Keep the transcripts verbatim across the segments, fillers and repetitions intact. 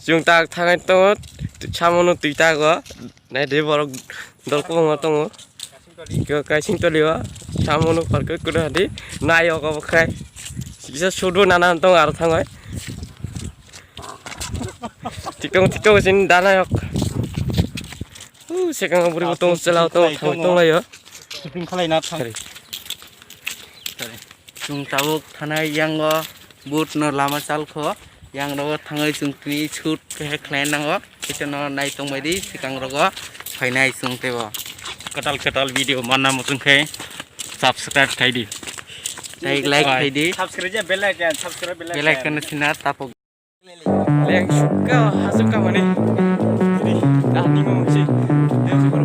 Chwng tak thangwi tongo, samono twi tago. Naidi borok dol kwbangma tongo. Kaising tolio samono parkhe kwrwi hadi nayok obo khai. Kisa sudu nana tongo aro thangwi. Tikong tikong sin danayok. Uh, sekango buribo tongo, chwla tongo, thangwi tonglaio. Shopping khlaina thang. Sorry. Chwng tabuk thanai yango boat no lama chalkho, yang rogo thangwi chwng twi shoot khe khlai nango, kisa no nai tongbai di, swkang rogo phainai chwng teibo. Kwtal kwtal video manna muchung khe subscribe khai di. Tei like khai di. Subscribe ya, bell icon, subscribe, bell icon. Bell icon no sina tapo. Leng sukha, hasukha mani. Ini, dah, ningo mungsi. Dia suka.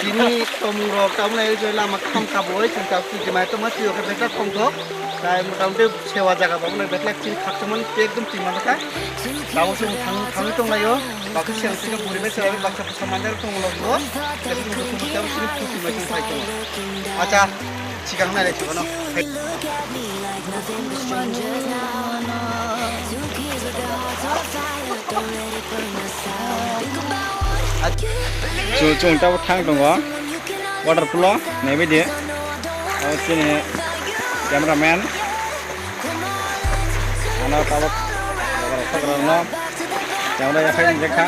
Chini tomung rok tabuk nai lama kaham kabui chwng tabuk chwng jemai tongma twi o khe bethak thongthok. Tai mota muti sewa jaga bo nai bethak chini khakchangmani ekdom twi manjakha. Tabuk chwng thang thangwi tonglaio. Baksa siang sika poribesh rok baksa bwsa manjak tongmolo bo. Tei chwng chwng chwng chwng chwng phai tongo. Acha, sikang nai le chibano. Chwng chwng tabuk thang tongo. Waterfall o naibaidi. O chini cameraman. Ano tabuk jaga rok sokra no. Yang udah ya, saya injek kha.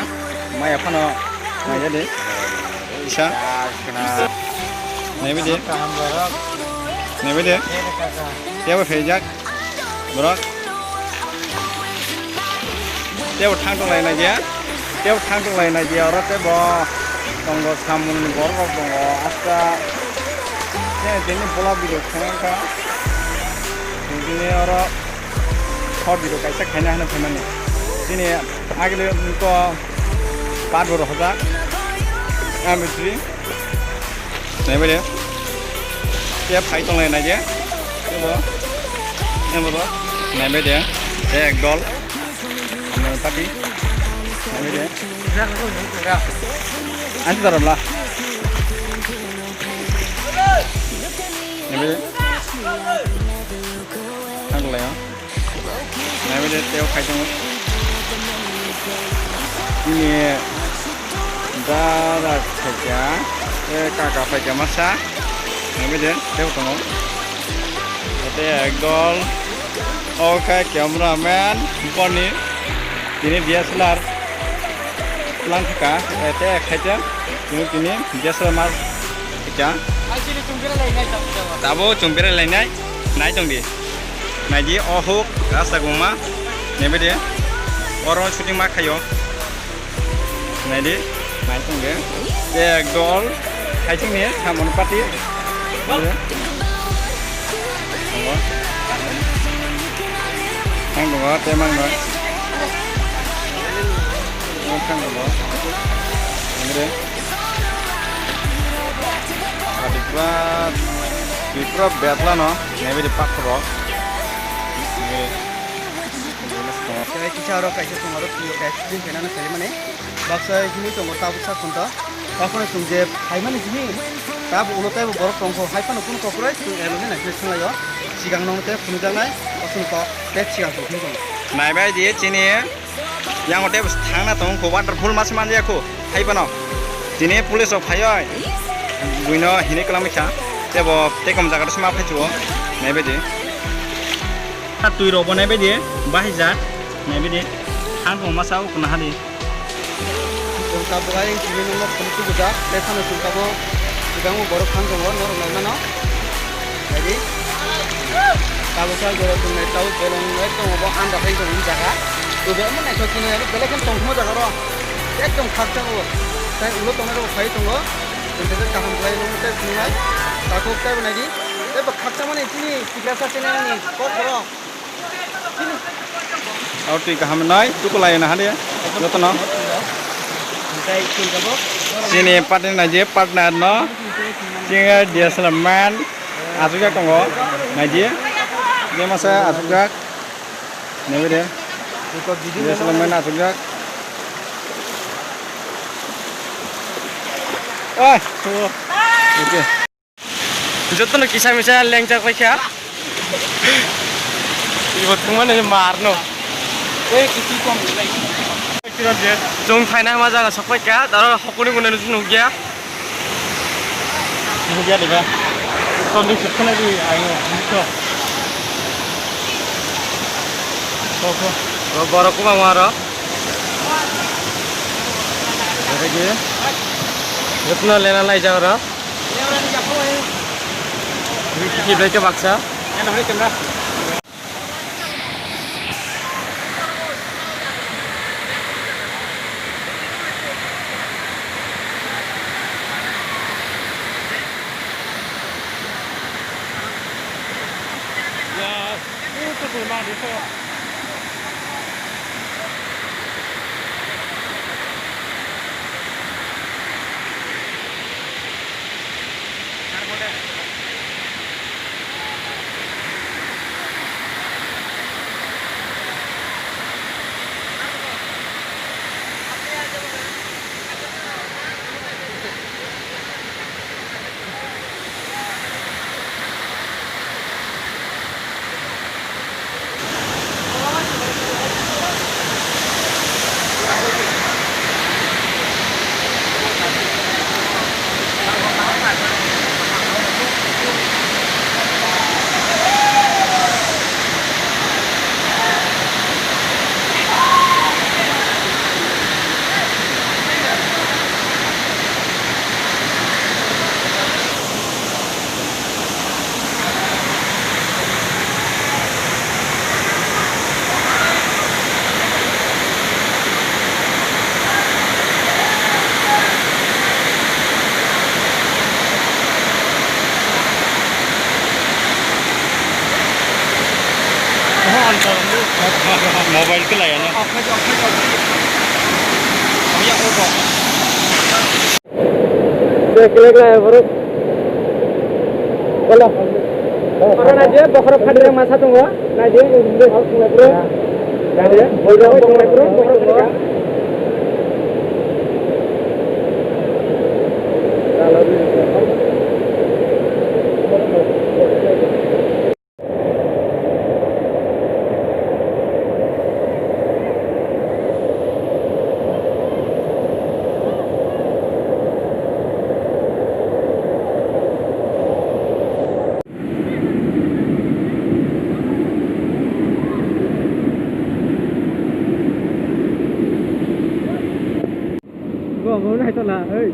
Mai aphano mai jadi. Isa. Naibaidi. Naibaidi. Siapa fejak? Borok. Tebo thang tonglai nai dia. Tebo thang tonglai nai dia. Oro tebo tongo samung borok rok tongo. Asta. Ne, tini bola video khangka. Tini oro. Hot video kaisa khaina hano phaimani. Tini agile ko pat boro hoda. M three. Naibaidi. Tei phai tonglai nai de. Tebo. Naibaidi. Tei ekdol. Ano pati. Naibaidi. Ansi darabla. Naibaidi. Thang lai o. Naibaidi teo khai tongo. Bini dada phaikha, tei kaka phaikha masa. Naibaidi teo tongo. Tei ekdol. O khe cameraman boni tini D S L R. Plan thaka, tei khaita, tini, tini, D S L R ma khaita. Tabo chwng berai lainai, nai tong di. Nai di, o huk, rasta gungma, naibaidi, oro shooting ma khaio. Nai di, nai tong di. Tei ekdol, khaising ni, samon pati. Ang tongo, tei mang no. Ang thang tongo. Ang re. Adi pura, di pura betla no. Naibaidi pathor rok. Ang re. Tei kisa aro kaisa tongo, aro twi kaisa twi khaina no saimani. Baksa himwi tongo tabuk sakhonto. Baksa chwng je phaimani simi. Tabuk ulo teibo borok tongkho, hai phano kunu kokroi chwng eloni naisai thanglaio. Sigang nong tei phunukjaknai, osoni kok tei sigang tongphuru tongo. Naibai di chini yango teibo thangna tongkho, waterfall masa manjakho, hai phano. Tini police rok phaioi, buino hinwi kwlangwi kha, teibo tei kom jaga rwsima phaichuo, naibai di. Ha twi rok bo naibai di, bahai jak, naibai di. Thang tong masa o kuna ha di. Chwng tabuk ayang tini nokno phunuk tubujak, tei phano chwng tabuk kwbangma borok thang tongo, norok nai mano. Nai di. Tabuk sa jora chwng nai tabuk bolong ekdom obo anda phai tong jaga. Tubui omo naithok khe belai khe tongthokma jaga rok. Ekdom khakchang o. Tei ulo tongnai rok phai tongo. Chwng tei kaham khlai nokno tei phunuknai. Takhuk tei bo nai di. Tei bo khakchangmani chini tiprasa channel ni kok borok. Aro twi kaham nai, tukulai na hade, jotono. Chini partner na je partner no, chini D S L R man, asukjak tongo, naidi, je masa asukjak, naibe de, D S L R man asukjak. Oi, okay. Jotono kisa misa lengjak bai kha. Ibo thwngmani marno. Chwng phaina hama jaga sokpai kha, aro hokoni mwnwi nukya. Nukya diba? Toni sekhonai di ayo. Borok kwbangma aro. Jotono lena laijak aro. Hiblai khe baksa. Mobile ke layana. Oro naidi, bokhorok phatri masa tongo. Naidi, bro. Naidi, bro, bokhorok phatri. Go, go, nai tola, hey.